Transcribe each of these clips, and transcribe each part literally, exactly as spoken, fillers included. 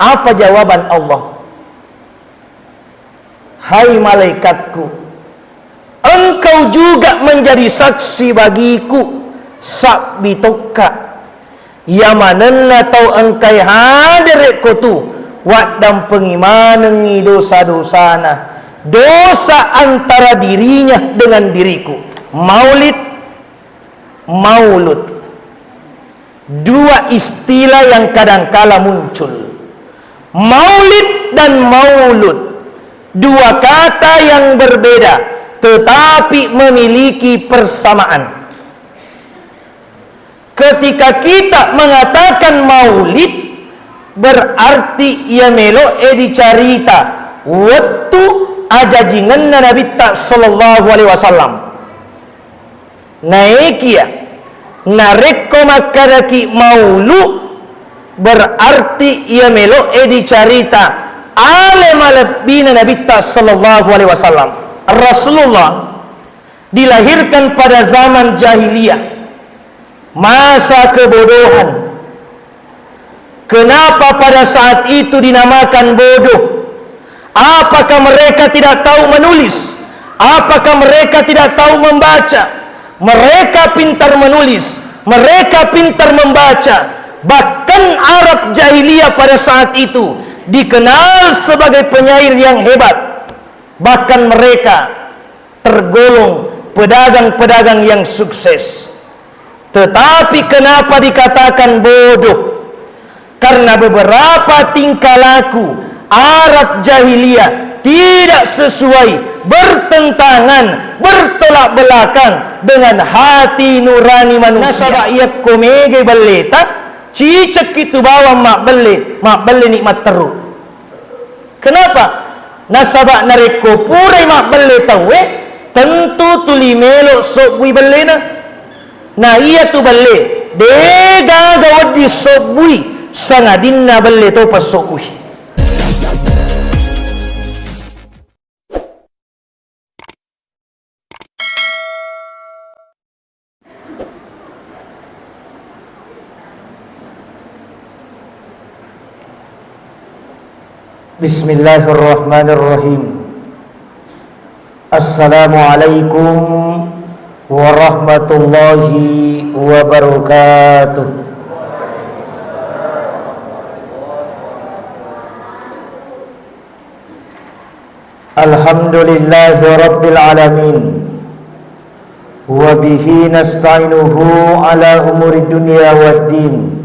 Apa jawaban Allah? "Hai malaikatku, engkau juga menjadi saksi bagiku, sabbi tokka. Iya manenna tau engkai hadere'ko tu, waddampengi manengngi dosa-dosana, dosa antara dirinya dengan diriku." Maulid, maulud. Dua istilah yang kadangkala muncul. Maulid dan maulud. Dua kata yang berbeda, tetapi memiliki persamaan. Ketika kita mengatakan maulid, berarti iya melo'e dicarita wettu ajajingenna Nabitta sallallahu alaihi wasallam. Naekiya, narekko makkadaki maulu, berarti iya melo'e dicarita ale malebbina Nabitta sallallahu alaihi wasallam. Rasulullah dilahirkan pada zaman jahiliyah, masa kebodohan. Kenapa pada saat itu dinamakan bodoh? Apakah mereka tidak tahu menulis? Apakah mereka tidak tahu membaca? Mereka pintar menulis, mereka pintar membaca. Bahkan Arab jahiliyah pada saat itu dikenal sebagai penyair yang hebat. Bahkan mereka tergolong pedagang-pedagang yang sukses. Tetapi kenapa dikatakan bodoh? Karena beberapa tingkah laku Arab jahiliyah tidak sesuai, bertentangan, bertolak belakang dengan hati nurani manusia. Nasaba iyakko mega belleta, cicekki tu bawang mabbelle, mabbelleni matteru. Kenapa? Nasaba narekko purai mabbelle tauwe, tentu tuli melo sobbui bellena. Na iyatu belle, degaga wedding sobbui, sangadinna belle topa sobbui. Bismillahirrahmanirrahim. Assalamualaikum warahmatullahi wabarakatuh. Alhamdulillahi rabbil alamin. Wa bihi nasta'inuhu ala umuri dunya waddin.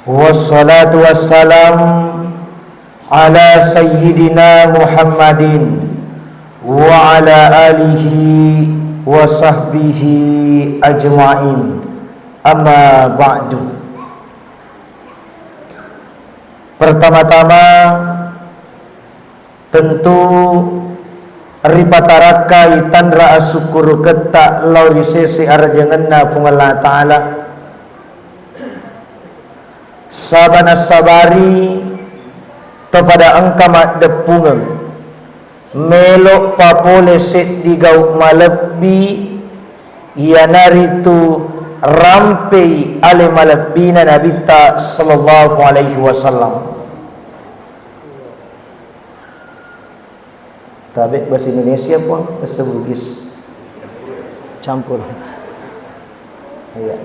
Wassalatu wassalam ala sayyidina Muhammadin wa ala alihi wa sahbihi ajma'in. Amma ba'du. Pertama-tama, tentu ripatarakkai tanra asukkuruketta lao ri sese arajangenna Puang Allah Ta'ala. Saba nassabari to pada engka maddeppungeng, melo papole seddi gau malebbi, iyanaritu rampei ale malebbina Nabitta sallallahu alaihi wasallam. Tabe bahasa Indonesia, Puang, bahasa Bugis. Campur. Iya.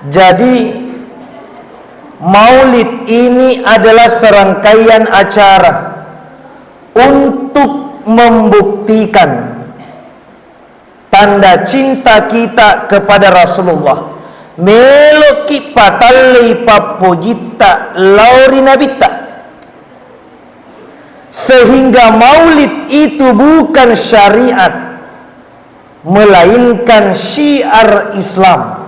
Jadi, maulid ini adalah serangkaian acara untuk membuktikan tanda cinta kita kepada Rasulullah. Meloki patallei pappojitta lao ri Nabitta. Sehingga maulid itu bukan syariat, melainkan syiar Islam.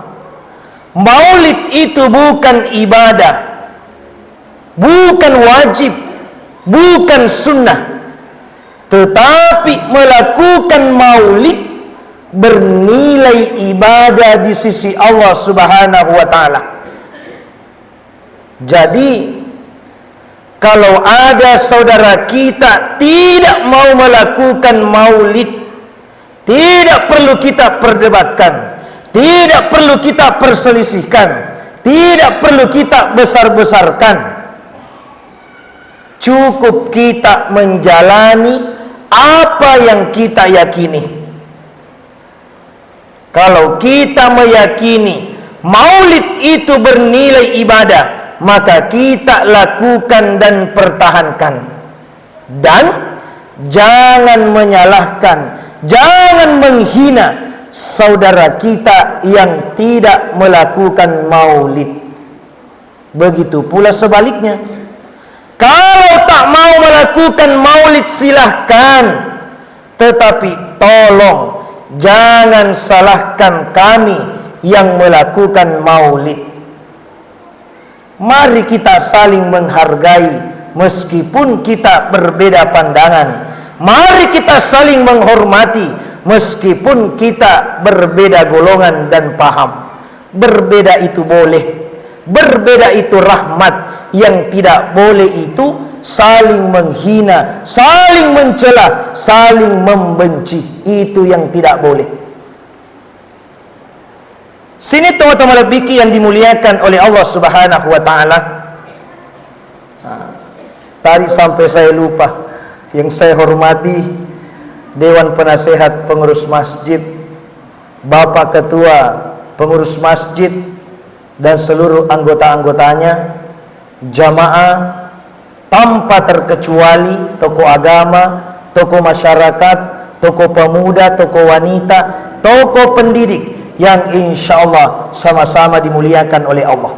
Maulid itu bukan ibadah, bukan wajib, bukan sunnah, tetapi melakukan maulid bernilai ibadah di sisi Allah Subhanahu wa Ta'ala. Jadi, kalau ada saudara kita tidak mau melakukan maulid, tidak perlu kita perdebatkan, tidak perlu kita perselisihkan, Tidak perlu kita besar-besarkan. Cukup kita menjalani apa yang kita yakini. Kalau kita meyakini maulid itu bernilai ibadah, maka kita lakukan dan pertahankan. Dan jangan menyalahkan, jangan menghina saudara kita yang tidak melakukan maulid. Begitu pula sebaliknya. Kalau tak mau melakukan maulid, silahkan. Tetapi tolong jangan salahkan kami yang melakukan maulid. Mari kita saling menghargai meskipun kita berbeda pandangan. Mari kita saling menghormati meskipun kita berbeda golongan dan paham. Berbeda itu boleh, berbeda itu rahmat. Yang tidak boleh itu saling menghina, saling mencela, saling membenci. Itu yang tidak boleh. Sini, teman-teman, lebih yang dimuliakan oleh Allah Subhanahu wa Ta'ala. Nah, tadi sampai saya lupa. Yang saya hormati Dewan Penasehat Pengurus Masjid, Bapak Ketua Pengurus Masjid, dan seluruh anggota-anggotanya, jamaah tanpa terkecuali, tokoh agama, tokoh masyarakat, tokoh pemuda, tokoh wanita, tokoh pendidik yang insya Allah sama-sama dimuliakan oleh Allah.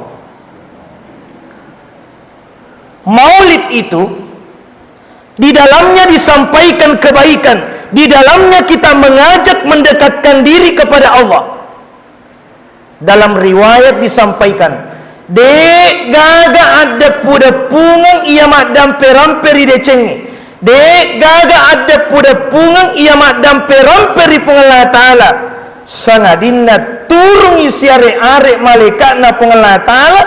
Maulid itu di dalamnya disampaikan kebaikan, di dalamnya kita mengajak mendekatkan diri kepada Allah. Dalam riwayat disampaikan, de' gaga addeppu-deppungeng iya maddampe-rampe ri decengnge, de' gaga addeppu-deppungeng iya maddampe-rampe ri Puang Allah Ta'ala, sangadinna turungi siare-are malaika'na Puang Allah Ta'ala,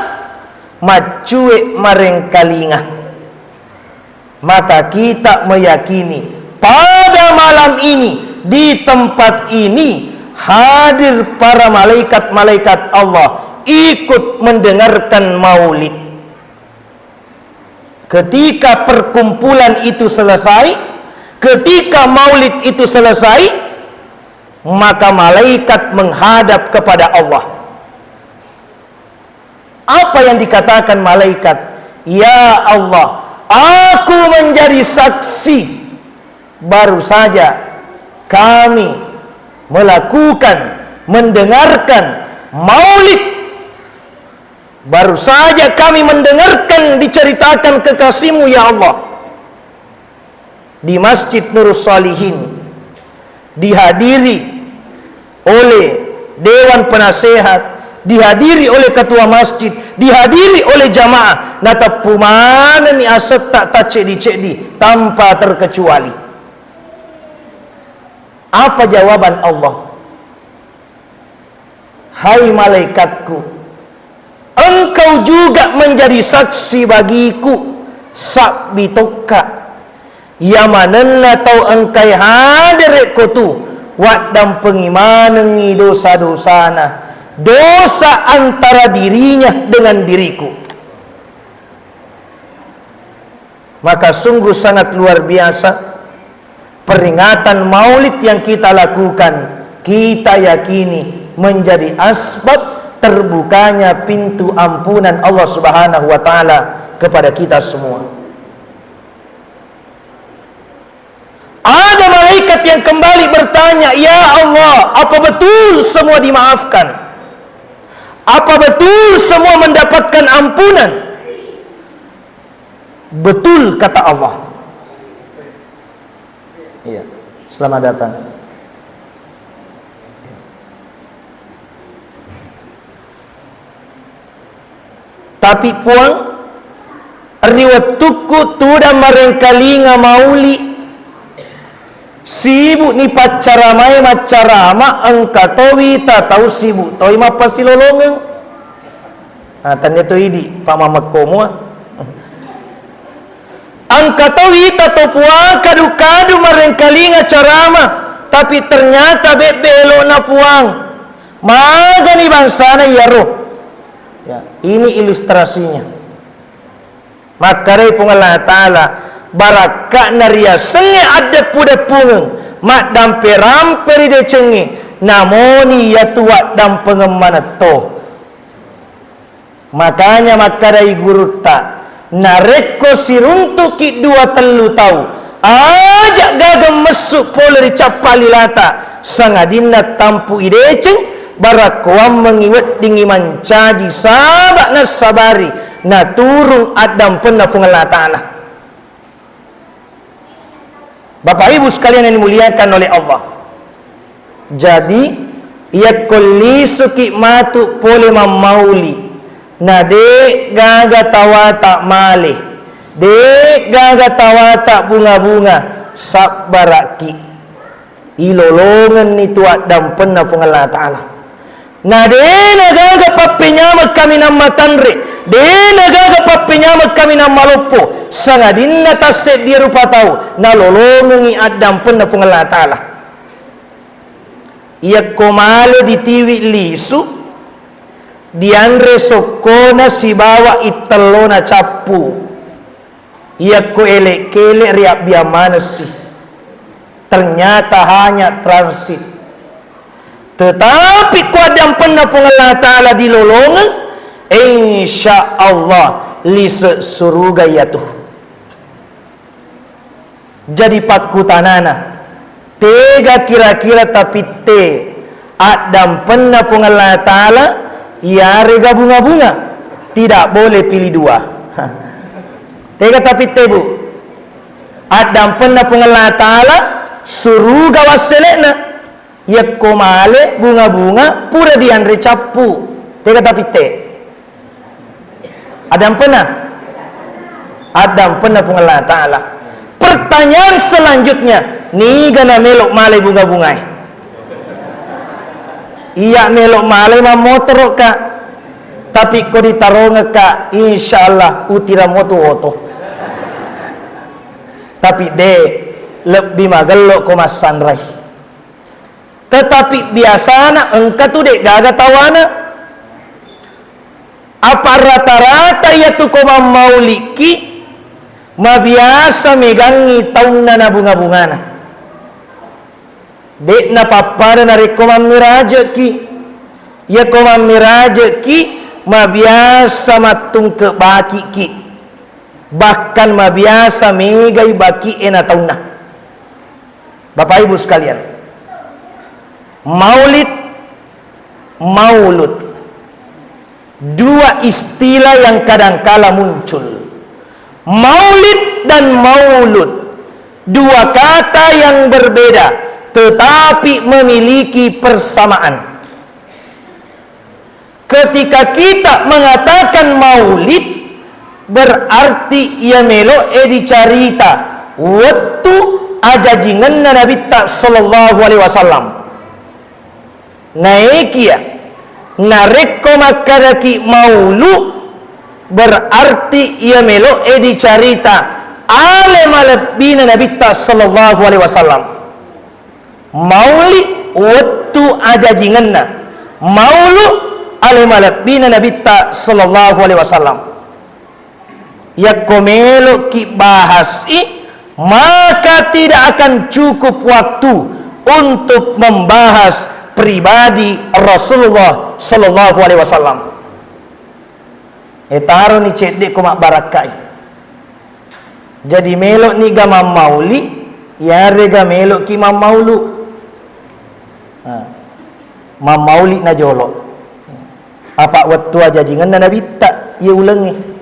maccue marengkalinga. Maka kita meyakini pada malam ini, di tempat ini, hadir para malaikat-malaikat Allah ikut mendengarkan maulid. Ketika perkumpulan itu selesai, ketika maulid itu selesai, maka malaikat menghadap kepada Allah. Apa yang dikatakan malaikat? "Ya Allah, aku menjadi saksi. Baru saja kami melakukan, mendengarkan maulid. Baru saja kami mendengarkan diceritakan kekasih-Mu, ya Allah." Di Masjid Nurus Salihin, dihadiri oleh dewan penasehat, dihadiri oleh ketua masjid, dihadiri oleh jamaah, nateppu manenni asetta tacceddi-ceddi tanpa terkecuali. Apa jawaban Allah? "Hai malaikatku, engkau juga menjadi saksi bagiku, sabbi tokka. Iya manenna tau engkai hadere' ko tu, waddampengi manengngi dosa-dosana, dosa antara dirinya dengan diriku." Maka sungguh sangat luar biasa peringatan Maulid yang kita lakukan, kita yakini menjadi asbab terbukanya pintu ampunan Allah Subhanahu wa Ta'ala kepada kita semua. Ada malaikat yang kembali bertanya, "Ya Allah, apa betul semua dimaafkan? Apa betul semua mendapatkan ampunan?" "Betul," kata Allah. Iya, selamat datang. "Tapi Puang, ri wettukku tudang marengkalinga mauli, sibuk ni paccaramae maccarama, engka towi ta tau sibuk toi mappasilolongeng." Nah, tania to idi, Pak Mamakko mua. Engka to wita to Puang kadu-kadu marengkalinga carama, tapi ternyata bebbe elo'na Puang. Magani bangsana iyaro. Ya, ini ilustrasinya. Makkedai Puang Allah Ta'ala, barakka'na riasengnge addeppu-deppungeng, maddampe-rampe ri decengnge, namoni iyatu addampengeng manetto. Makanya makkedai gurutta, narekko siruntu'ki dua tellu tau, aja gaga messu pole ri cappa lilata, sangadinna tampu'i deceng, barakkoammengngi weddingngi mancaji saba' nassabari naturung addampenna Puang Allah Ta'ala. Bapak Ibu sekalian yang dimuliakan oleh Allah, jadi, iyakko lisuki matu pole mammauli, na de' gaga tawata male, de' gaga tawata bunga-bunga, sabbara'ki. Ilolongenni tu addampenna Puang Allah Ta'ala. Na de' na gaga pappenyameng kaminang matanre, de' na gaga pappenyameng kaminang maloppo, sangadinna tasseddi rupa tau, nalolongengngi addampenna Puang Allah Ta'ala. Iyakko male ditiwi lisu, dianre sokkona sibawa ittellona cappu. Iyakko ele'-kele' riabbiang manessi. Ternyata hanya transit. Tetapi ko addampenna Puang Allah Ta'ala dilolongeng, insya Allah lise' suruga iyatu. Jadi pakkutanana, tega kira-kira tapitte addampenna Puang Allah Ta'ala iyarega bunga-bunga? Tidak boleh pilih dua. Tega tapitte, Bu? Addampenna Puang Allah Ta'ala suruga wassele'na. Yakko male bunga-bunga pura dianre cappu. Tega tapitte? Addampenna? Addampenna Puang Allah Ta'ala. Pertanyaan selanjutnya, niga na melo' male bunga-bungae? Iya melo' male mammotoro', Kak. Tapi ko ditarongeng, Kak, insya Allah utira motu oto. Tapi de', lebbi magello' ko massanrai. Tetapi biasana engka tu de' gaga tawana. Apa rata-rata iyatu ko mammaulikki, mabiasa megangngi taunna na bunga-bungana. De' napappada narekko mammiraje'ki. Iyako mammiraje'ki, mabiasa mattungke' baki'ki. Bahkan mabiasa megai baki'e na taunna. Bapak Ibu sekalian, maulid, maulud, dua istilah yang kadangkala muncul. Maulid dan maulud, dua kata yang berbeda, tetapi memiliki persamaan. Ketika kita mengatakan maulid, berarti iya melo'e dicarita wettu ajajingenna Nabitta sallallahu alaihi wasallam. Naekiya, narekko makkedaki maulu, berarti iya melo'e dicarita ale malebbina Nabitta sallallahu alaihi wasallam. Mauli wettu ajajingenna. Maulu ale malebbina Nabitta sallallahu alaihi wasallam. Yakko melo'ki bahasi, maka tidak akan cukup waktu untuk membahas pribadi Rasulullah sallallahu alaihi wasallam. E, taroni cedde' ko mabbarakkai. Jadi, melo'ni ga mammauli, iyarega melo'ki mammaulu. Nah, mammauli na jolo'. Apa' wettu ajajingenna Nabitta, iye ulengnge.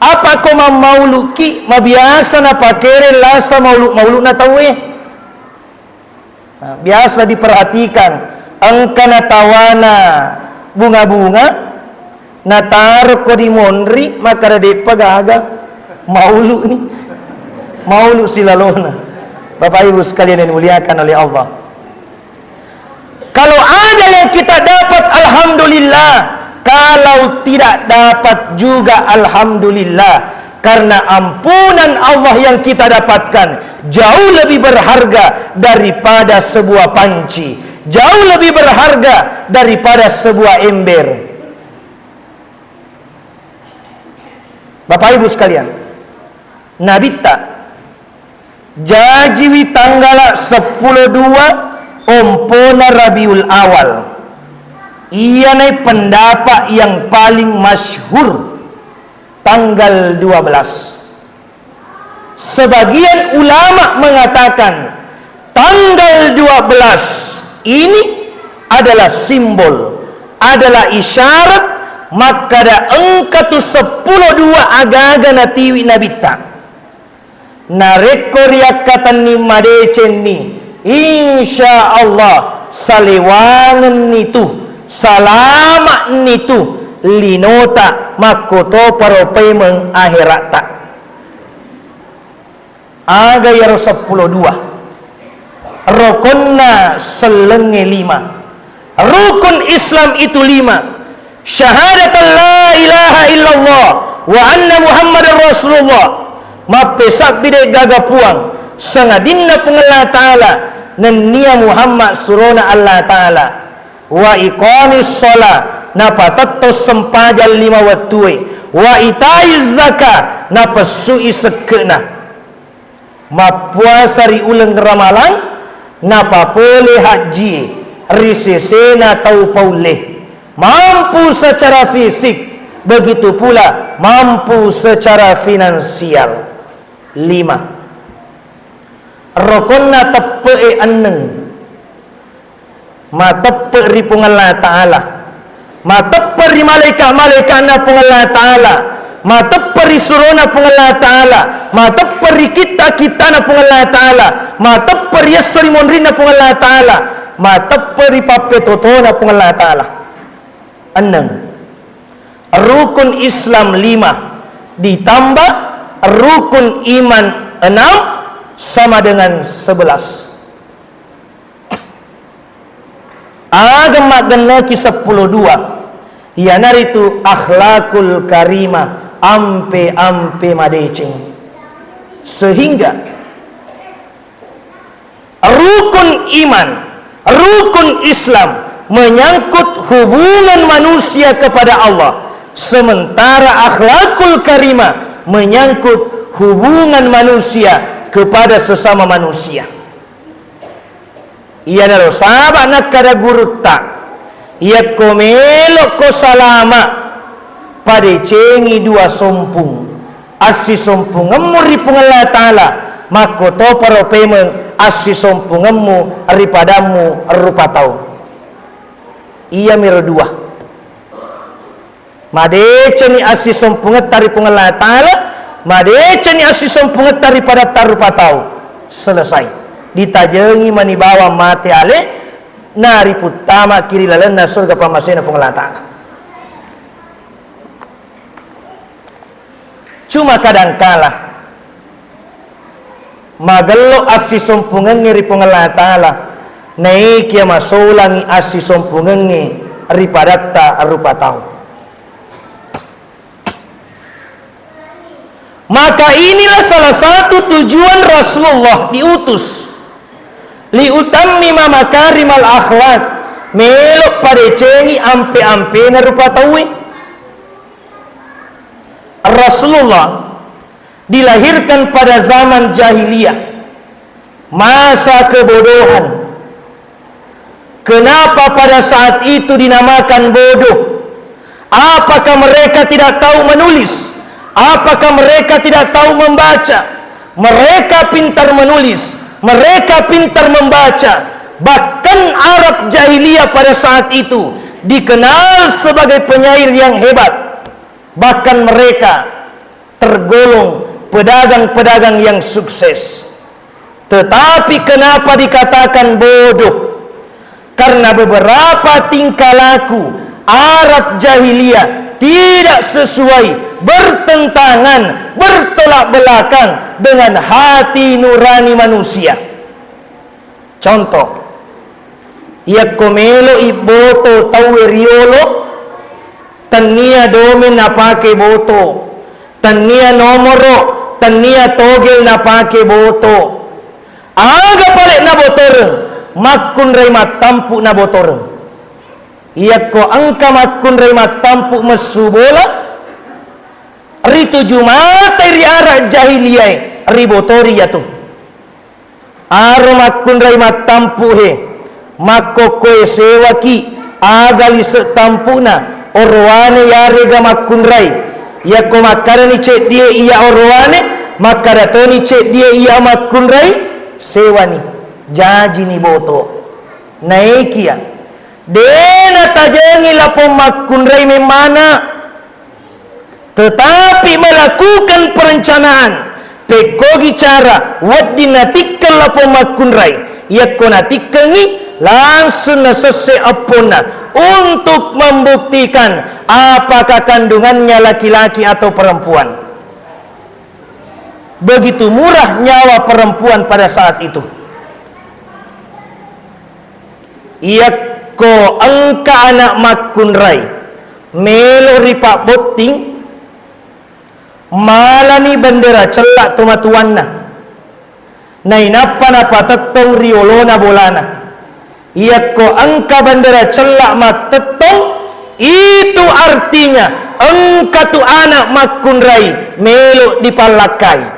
Apa' ko mammauluki, mabiasa napakereng lasa maulu-maulu'na tauwe. Nah, biasa diperhatikan, engka natawana bunga-bunga, natarokko di monri, makkada de'pa gaga maulu'ni. Maulu' silalona. Bapak Ibu sekalian yang dimuliakan oleh Allah. Kalau ada yang kita dapat, alhamdulillah. Kalau tidak dapat juga, alhamdulillah. Karena ampunan Allah yang kita dapatkan jauh lebih berharga daripada sebuah panci. jauh lebih berharga daripada sebuah ember. Bapak Ibu sekalian, Nabitta jajiwi tanggala seppulo dua ompona Rabiul Awal. Iyanai pendapat yang paling masyhur, tanggal dua belas. Sebagian ulama mengatakan tanggal dua belas ini adalah simbol, adalah isyarat makkada engka tu seppulo dua agaga natiwi Nabitta. Narekko riakkatenni madecenni, insya Allah salewangenni tu, salama'ni tu linota makkotoparo paimeng ahera'ta. Aga iyaro seppulo dua? Rokonna sellengnge lima. Rukun Islam itu lima. Syahadat la ilaha illallah wa anna Muhammadar Rasulullah. Mappesabbi de gaga puang, sangadinna Puang Allah Ta'ala, nennia Muhammad surona Allah Ta'ala. Wa iqamis shalah, napatetto sempajang lima wettue. Wa itaiz zakah, napessui sekke'na. Mappuasa ri uleng Ramalang, napapole hajjie ri sesena tau paulle. Mampu secara fisik, begitu pula mampu secara finansial. Lima. Rokonna teppe'e enneng. Mateppe' ri Puang Allah Ta'ala, mateppe' ri malaika'-malaika'na Puang Allah Ta'ala, mateppe' ri surona Puang Allah Ta'ala, mateppe' ri kitta-kittana Puang Allah Ta'ala, mateppe' ri esso ri monrinna Puang Allah Ta'ala, mateppe' ri pappetotona Puang Allah Ta'ala. Enneng. Rukun Islam lima ditambah rukun iman enam sama dengan sebelas. Aga maggenneki seppulo dua, iyanaritu akhlakul karimah, ampe-ampe madeceng. Sehingga rukun iman, rukun Islam menyangkut hubungan manusia kepada Allah, sementara akhlakul karimah menyangkut hubungan manusia kepada sesama manusia. Iyanaro saba' nakkada gurutta, iyakko melo'ko salama', padecengi dua sompung. Assisompungemmu ri Puang Allah Ta'ala, makkotoparo pemeng assisompungemmu ri padammu rupa tau. Iyamiro dua. Madeceni assisompungetta ri Puang Allah Ta'ala, madeceni assisompungetta ri padatta rupa tau. Selesai. Ditajengi mani bawang mate ale, nariputtamaki ri lalenna surga pammasena Puang Allah Ta'ala. Cuma kadangkala magello assisompungengnge ri Puang Allah Ta'ala, naikia masolangi assisompungengnge ri padatta rupa tau. Maka inilah salah satu tujuan Rasulullah diutus, liutammima makarimal akhlak, melo padecengi ampe-ampena rupa tauwe. Rasulullah dilahirkan pada zaman jahiliyah, masa kebodohan. Kenapa pada saat itu dinamakan bodoh? Apakah mereka tidak tahu menulis? Apakah mereka tidak tahu membaca? Mereka pintar menulis, mereka pintar membaca. Bahkan Arab jahiliyah pada saat itu dikenal sebagai penyair yang hebat. Bahkan mereka tergolong pedagang-pedagang yang sukses. Tetapi kenapa dikatakan bodoh? Karena beberapa tingkah laku Arab jahiliyah tidak sesuai, bertentangan, bertolak belakang dengan hati nurani manusia. Contoh, iyakko melo'i boto tauwe riolo, tennia domen napake boto, tennia nomoro, tennia togel napake boto. Aga pale nabotoreng, Makkunrai mattampu nabotoreng. Iyakko engka makkunrai mattampu messu bola, rituju matai ri ara jahiliyae, ribotori iyatu. Aro makkunrai mattampu he, makkokkoe sewaki aga lise tampuna, orowane yarega makkunrai. Iyakko makkarani ceddie iya orowane, makkada toni ceddie iya makkunrai, sewani, jajini boto. Naekiya, de natajengi lapong makkunrai memmana, tetapi melakukan perencanaan, pekkogi cara wedding natikkeng lapong makkunrai. Iyakko natikkengi, langsung nasesse epponna untuk membuktikan apakah kandungannya laki-laki atau perempuan. Begitu murah nyawa perempuan pada saat itu. Iyakko engka anak makkunrai melo ripabbotting, malani bendera cella tomatuanna, nainappa napatettong ri olona bolana. Iyakko engka bendera cella mattettong, itu artinya engka tu anak makkunrai melo dipallakkai.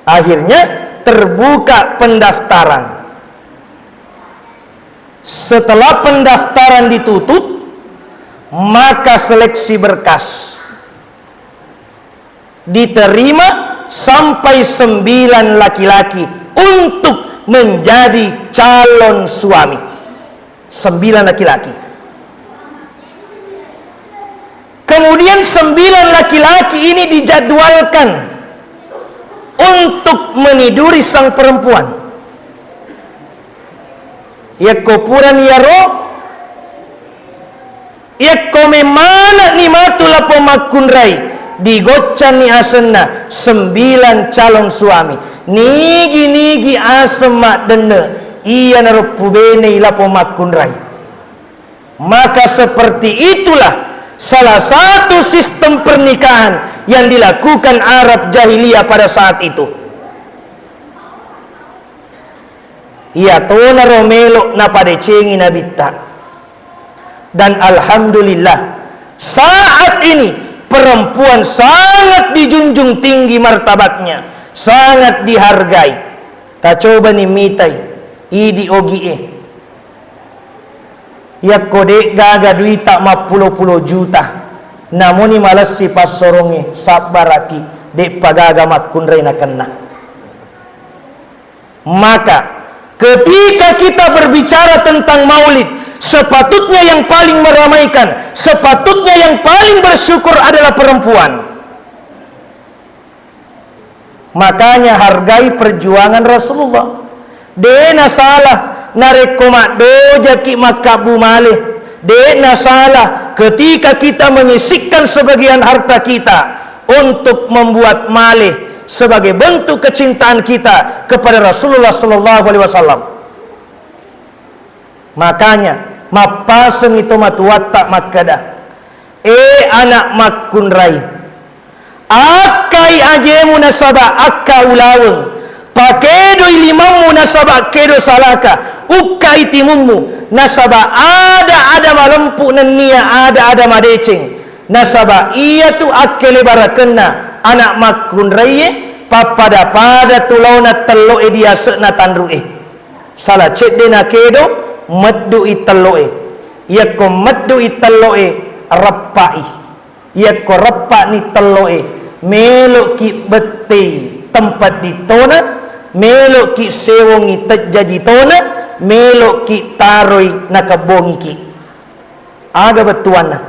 Akhirnya terbuka pendaftaran. Setelah pendaftaran ditutup, maka seleksi berkas. Diterima sampai sembilan laki-laki untuk menjadi calon suami. Sembilan laki-laki. Kemudian sembilan laki-laki ini dijadwalkan untuk meniduri sang perempuan. Yakko purani yaro, yakko memmana'ni matu lapong makkunrai, digoccanni asenna sembilan calon suami. Nigi-nigi aseng maddenne, iyanaro pubenei lapong makkunrai. Maka seperti itulah salah satu sistem pernikahan yang dilakukan Arab jahiliyah pada saat itu. Iyatonaro melo napadecengi Nabitta. Dan alhamdulillah, saat ini perempuan sangat dijunjung tinggi martabatnya, sangat dihargai. Tacobani mitai, idi ogie. Yakko de'gaga duita mappulo-pulo juta, namuni malessi passorongnge, sabbaraki, de'pa gaga makkunrai nakenna. Maka, ketika kita berbicara tentang maulid, sepatutnya yang paling meramaikan, sepatutnya yang paling bersyukur adalah perempuan. Makanya hargai perjuangan Rasulullah. De nasalah narekko maddojaki makkabbu male. De nasalah ketika kita menyisihkan sebagian harta kita untuk membuat male sebagai bentuk kecintaan kita kepada Rasulullah sallallahu alaihi wasallam. Makanya, mappasengi tomatuatta makkeda, "E anak makkunrai, akkai ajemu nasaba akka ulaweng, pakedoi limammu nasaba kedo salaka, ukkai timummu nasaba ada-ada malempu nennia ada-ada madeceng, nasaba iyatu akkelebarakenna anak makkunraie pappada-pada tu laona telloe diase'na tanru'e." Sala cedde nakedo, meddu'i telloe. Yakko meddu'i telloe, reppa'i. Yakko reppa'ni telloe, melo'ki bettei tempat dittona, melo'ki sewongi tejjaji tona, melo'ki taroi nakebbongiki. Aga bettuanna?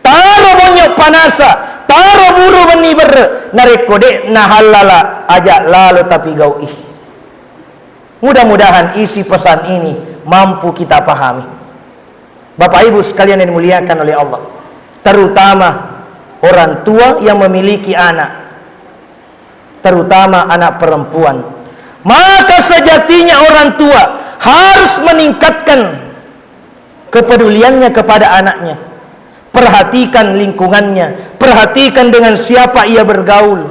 Taro monyo panasa, taro buru benni berre, narekko de nahallala aja lalo tapigau'i. Mudah-mudahan isi pesan ini mampu kita pahami. Bapak Ibu sekalian yang dimuliakan oleh Allah, terutama orang tua yang memiliki anak, terutama anak perempuan, maka sejatinya orang tua harus meningkatkan kepeduliannya kepada anaknya. Perhatikan lingkungannya, perhatikan dengan siapa ia bergaul,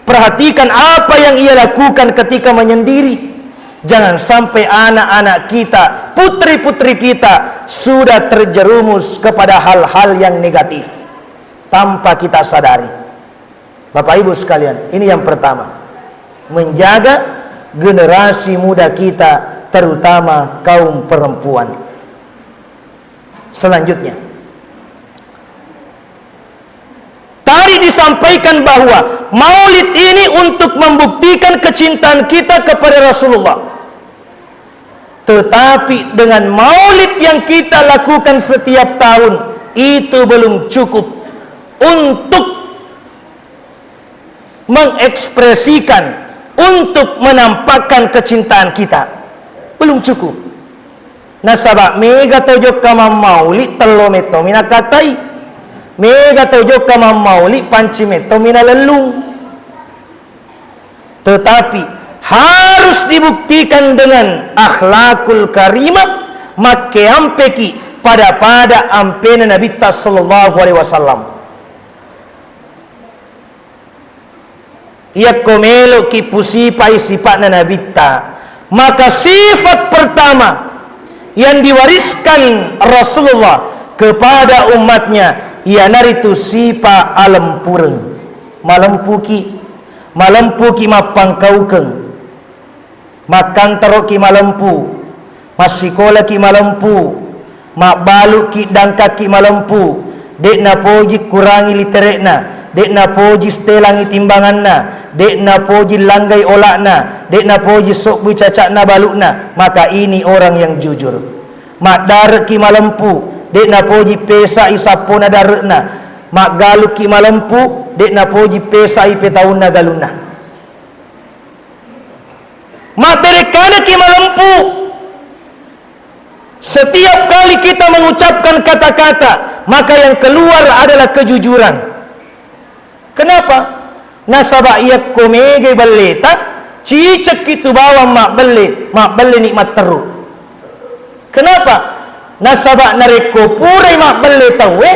perhatikan apa yang ia lakukan ketika menyendiri. Jangan sampai anak-anak kita, putri-putri kita sudah terjerumus kepada hal-hal yang negatif tanpa kita sadari. Bapak Ibu sekalian, ini yang pertama. Menjaga generasi muda kita, terutama kaum perempuan. Selanjutnya, tadi disampaikan bahwa maulid ini untuk membuktikan kecintaan kita kepada Rasulullah. Tetapi dengan maulid yang kita lakukan setiap tahun, itu belum cukup untuk mengekspresikan, untuk menampakkan kecintaan kita. Belum cukup. Nasaba mega to jokka mammauli tello metto minakatai. Mega to jokka mammauli panci metto minalellung. Tetapi harus dibuktikan dengan akhlakul karimah, makkeampeki pada-pada ampena Nabitta sallallahu alaihi wasallam. Iyakko meloki pusipai sipa'na Nabitta, maka sifat pertama yang diwariskan Rasulullah kepada umatnya, iyanaritu sipa alempureng. Malempuki, malempuki mappangkaukeng. Makkantaroki malempu, massikolaki malempu, mabbaluki dangkaki malempu, de'na poji kurangi litere'na, de'na poji stelangi timbanganna, de'na poji langgai ola'na, de'na poji sobbui caca'na balu'na, maka ini orang yang jujur. Maddareki malempu, de'na poji pesai sappona dare'na, maggaluki malempu, de'na poji pesai petaunna galunna. Mabberekkanaki malempu. Setiap kali kita mengucapkan kata-kata, maka yang keluar adalah kejujuran. Kenapa? Nasaba iyakko megai belleta, cicekki tu bawang mabbelle, mabbelleni matteru. Kenapa? Nasaba narekko purai mabbelle tauwe,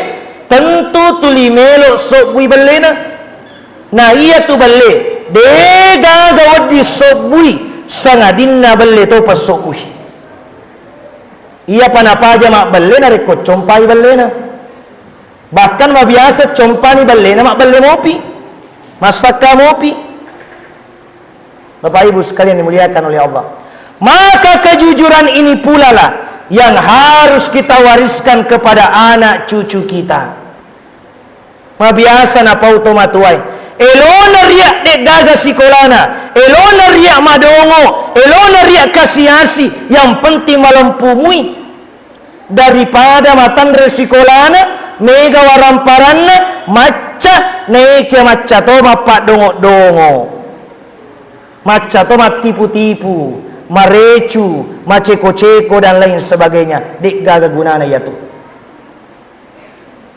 tentu tuli melo sobbui bellena. Na iyatu belle, degaga wedding sobbui, sangadinna belle topa sobbui. Iyapa napaja mabbelle narekko compai bellena. Bahkan mabiasa compani bellena mabbelle mopi, massakka mopi. Bapak Ibu sekalian dimuliakan oleh Allah, maka kejujuran ini pulalah yang harus kita wariskan kepada anak cucu kita. Mabiasa napau tomatoae, elona ria de'gaga sikolana, elona ria madongo, elona ria kasi-asi, yang penting malempumui. Daripada matanre sikolana, mega waramparanna, macca, naekia macca to mappaddongo-dongo. Macca to mattipu-tipu, marecu, maceko-ceko, dan lain sebagainya. De'gaga gunana iyatu.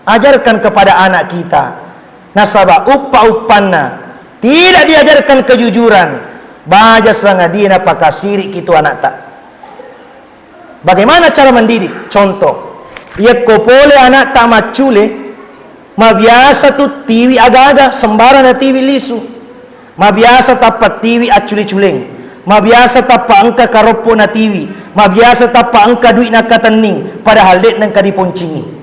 Ajarkan kepada anak kita. Nasaba uppa-uppanna tidak diajarkan kejujuran, baja sangadie napakasiriki tu anakta. Bagaimana cara mendidik? Contoh, iyakko pole anakta maccule, mabiasa tu tiwi aga-aga, sembarang na tiwi lisu. Mabiasa tappa tiwi accule-culeng, mabiasa tappa engka karoppo na tiwi, mabiasa tappa engka dui'na katenning, padahal de'na engka diponcingi.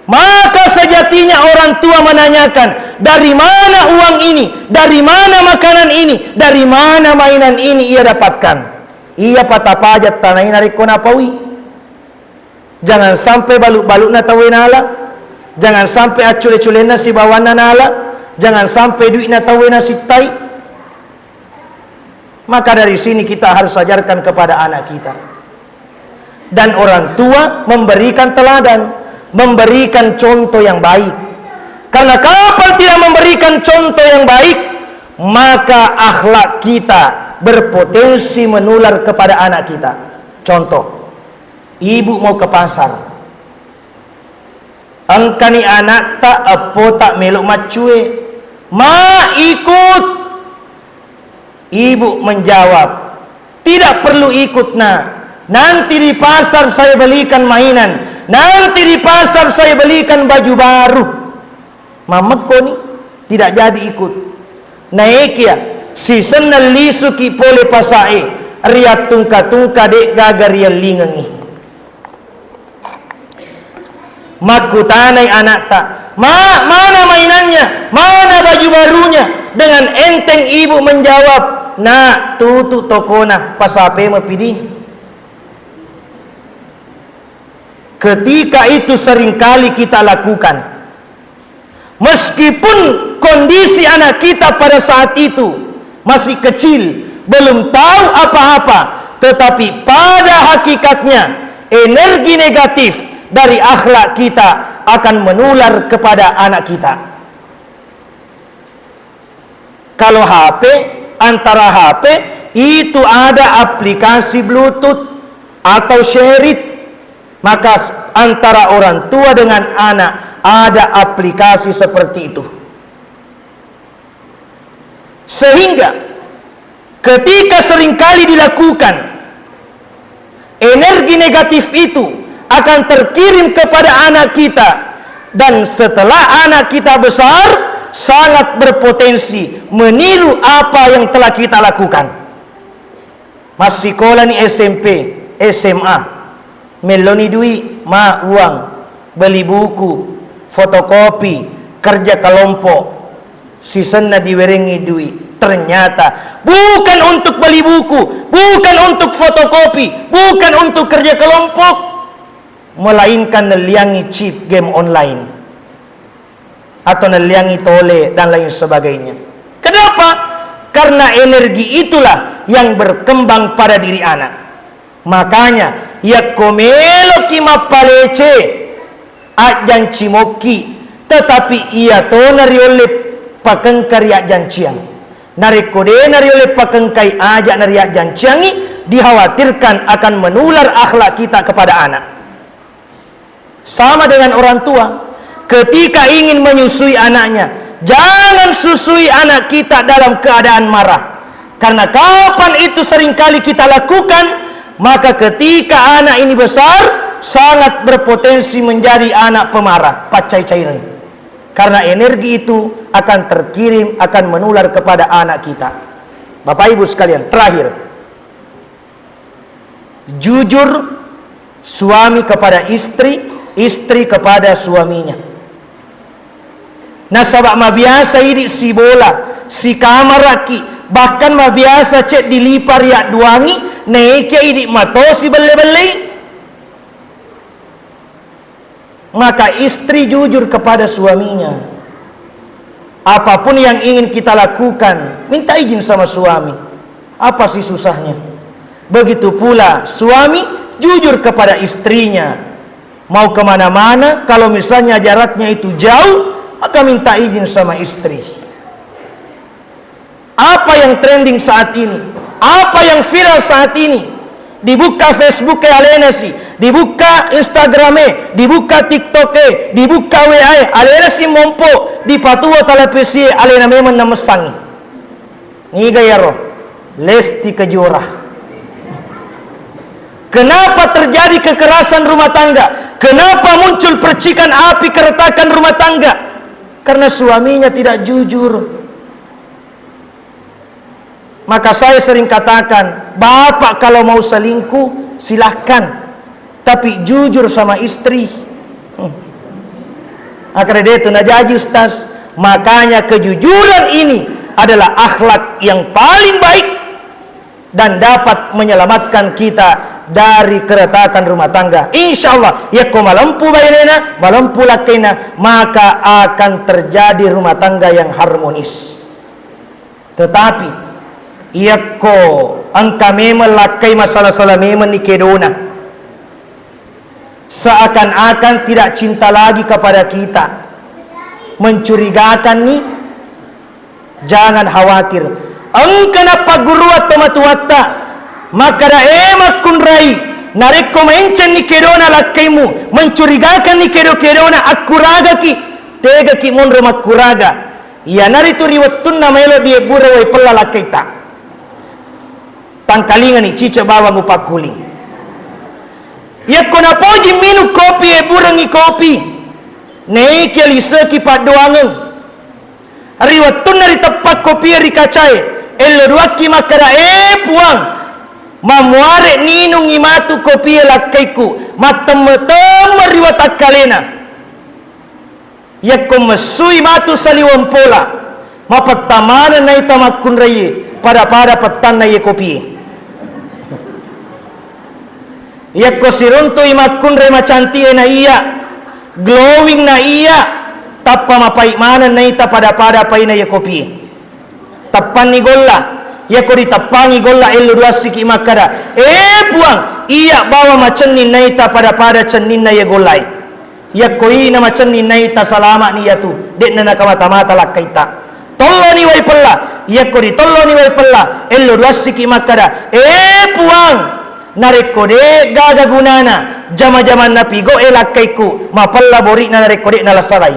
Maka sejatinya orang tua menanyakan, dari mana uang ini, dari mana makanan ini, dari mana mainan ini ia dapatkan? Iyapa tapaja tanaina rekko napaui. Jangan sampai balu-balu'na tauwe nala. Jangan sampai accule-culenna sibawanna nala. Jangan sampai dui'na tauwe nasittai. Maka dari sini kita harus ajarkan kepada anak kita. Dan orang tua memberikan teladan, memberikan contoh yang baik. Karena kapan tidak memberikan contoh yang baik, maka akhlak kita berpotensi menular kepada anak kita. Contoh, ibu mau ke pasar. Engkani anakta eppota melo maccue. Ma, ikut. Ibu menjawab, tidak perlu ikut, Nak. Nanti di pasar saya belikan mainan. Nanti di pasar saya belikan baju baru. Mammekkoni, tidak jadi ikut. Naekia, sisenna lisuki pole pasae, Riattungka-tungka, de'gaga riellingengngi. Makkutanai ana'ta, "Ma, mana mainannya? Mana baju barunya?" Dengan enteng ibu menjawab, "Nak, tutu tokona, pasape mepidi." Ketika itu seringkali kita lakukan. Meskipun kondisi anak kita pada saat itu masih kecil, belum tahu apa-apa, tetapi pada hakikatnya energi negatif dari akhlak kita akan menular kepada anak kita. Kalau H P, antara H P itu ada aplikasi Bluetooth atau Share It, maka s-, antara orang tua dengan anak ada aplikasi seperti itu. Sehingga ketika seringkali dilakukan, energi negatif itu akan terkirim kepada anak kita, dan setelah anak kita besar, sangat berpotensi meniru apa yang telah kita lakukan. Massikolani S M P, S M A, melloni dui, ma, uang, beli buku, fotokopi, kerja kelompok, sisenna diwerengngi dui. Ternyata bukan untuk beli buku, bukan untuk fotokopi, bukan untuk kerja kelompok, melainkan nelliangngi chip game online atau nelliangngi tole dan lain sebagainya. Kenapa? Karena energi itulah yang berkembang pada diri anak. Makanya, yakko meloki mappalece, ajjanci mokki, tetapi iya tona riolle pakengka ri ajjanciang. Narekko de nariolle pakengkai aja nariajjanciangi, dikhawatirkan akan menular akhlak kita kepada anak. Sama dengan orang tua, ketika ingin menyusui anaknya, jangan susui anak kita dalam keadaan marah. Karena kapan itu seringkali kita lakukan, maka ketika anak ini besar, sangat berpotensi menjadi anak pemarah, paccai-caireng. Karena energi itu akan terkirim, akan menular kepada anak kita. Bapak Ibu sekalian, terakhir, jujur suami kepada istri, istri kepada suaminya. Nasaba mabiasa idi sibola, sikamaraki, bahkan mabiasa ceddi lipa riadduangi, naekia idi mato sibelle-bellei. Maka istri jujur kepada suaminya. Apapun yang ingin kita lakukan, minta izin sama suami. Apa sih susahnya? Begitu pula suami jujur kepada istrinya. Mau kemana-mana, kalau misalnya jaraknya itu jauh, maka minta izin sama istri. Apa yang trending saat ini? Apa yang viral saat ini? Dibuka Facebook e alena si, dibuka Instagram e, dibuka TikTok e, dibuka W A e, alena si mompo, dipatuo televisi e, alena memang namessangi. Niga iyaro? Lesti Kejora. Kenapa terjadi kekerasan rumah tangga? Kenapa muncul percikan api keretakan rumah tangga? Karena suaminya tidak jujur. Maka saya sering katakan, bapak kalau mau selingkuh, silahkan. Tapi jujur sama istri. Hmm. Akhirnya dia itu najaji, Ustaz. Makanya kejujuran ini adalah akhlak yang paling baik dan dapat menyelamatkan kita dari keretakan rumah tangga. Insya Allah, yakko malempu bainena, malempu lakkaina, maka akan terjadi rumah tangga yang harmonis. Tetapi, yakko engka memeng lakkai, masalah-salah memeng ni kedona, seakan-akan tidak cinta lagi kepada kita, mencurigakan ni, jangan khawatir. Engka nappagguruang tomatuatta, makkada, "E makkunrai, narekko mencenni kedona lakkaimu, mencurigakanni kedo-kedona, akkuragaki, tegaki monro makkuraga." Iyanaritu ri wettunna maelo diebbureng wae pella lakkaita. Tangkalingani, cicek bawang upakkuling. Yakko napoji minung kopi, ebburengngi kopi, naekia liseki paddoangeng. Ri wettunna riteppa kopi ri kacae, ello duakki makkada, "E Puang, Mammuare ninungngi matu kopie lakkaikku, mattemme-temme ri watakkalena. Yakko messui matu saliweng pola, mapetta maneng naita makkunraie, pada-pada pettanna iye kopie. Yakko siruntui makkunrai macanti'e na iya, glowing na iya, tappa mapai maneng naita pada-pada paina iye kopie. Teppanni golla. Iyako diteppangi golla, ello duassiki makkada, "Eh, Puang, iya bawa macenning naita pada-pada cenninna iye gollae." Iyako ina macenning naita salama'ni iyatu, de'na nakamata-mata lakkaitta. Tolloni wai pella. Iyako ditolloni wai pella, ello duassiki makkada, "Eh, Puang, narekko de' gaga gunana jama-jamanna pigo'e lakkaikku, mapella bori'na narekko de' nalassalai."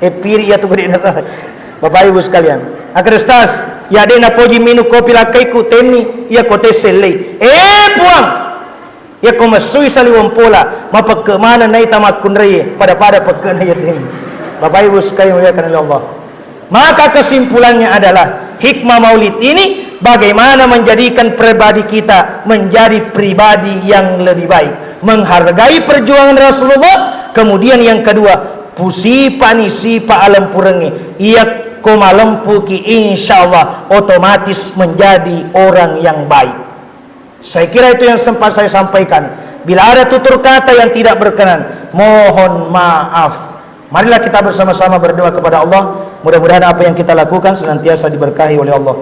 Eh, piri iyatu gede nasala. Bapak Ibu sekalian, akkeda, "Ustaz, iya de' napoji minung kopi lakkaikku, tenni, iyako tessellei." Eh, Puang, iyako messui saliweng pola, mapekke maneng naita makkunraie, pada-pada pekke'na iya tenni. Bapak Ibu sekalian, muliakan oleh Allah. Maka kesimpulannya adalah, hikmah maulid ini bagaimana menjadikan pribadi kita menjadi pribadi yang lebih baik, menghargai perjuangan Rasulullah, kemudian yang kedua, pusipani sipa alempurengnge. Iyakko malempuki, insya Allah otomatis menjadi orang yang baik. Saya kira itu yang sempat saya sampaikan. Bila ada tutur kata yang tidak berkenan, mohon maaf. Marilah kita bersama-sama berdoa kepada Allah. Mudah-mudahan apa yang kita lakukan senantiasa diberkahi oleh Allah.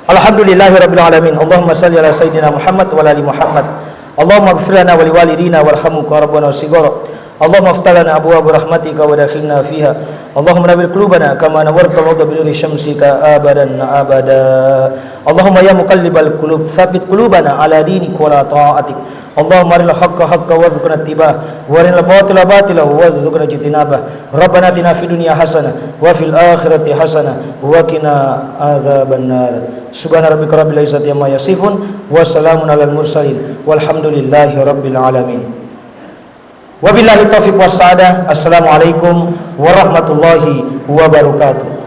Alhamdulillahirabbil alamin. Allahumma salli ala sayyidina Muhammad wa ala ali Muhammad. Allahumma ighfir lana wa liwalidina warhamhum kama rabbana shighara. Allahumma iftah lana abwaaba rahmatika wa adkhilna fiha. Allahumma nawwir qulubana kama nawwartal arda binuri syamsika abadan abada. Allahumma ya muqallibal qulub, tsabbit qulubana ala dinik wa ala ta'atik. Allahumma arinal haqqa haqqa warzuqna ittiba'ah, wa arinal batila batila warzuqna ijtinabah. Rabbana atina fid dunya hasanah, wa fil akhirati hasanah, wa qina adzabannar. Subhana rabbika rabbil izzati amma yasifun, wa salamun alal mursalin, walhamdulillahi rabbil alamin. Wabillahi taufiq wassa'adah. Assalamualaikum warahmatullahi wabarakatuh.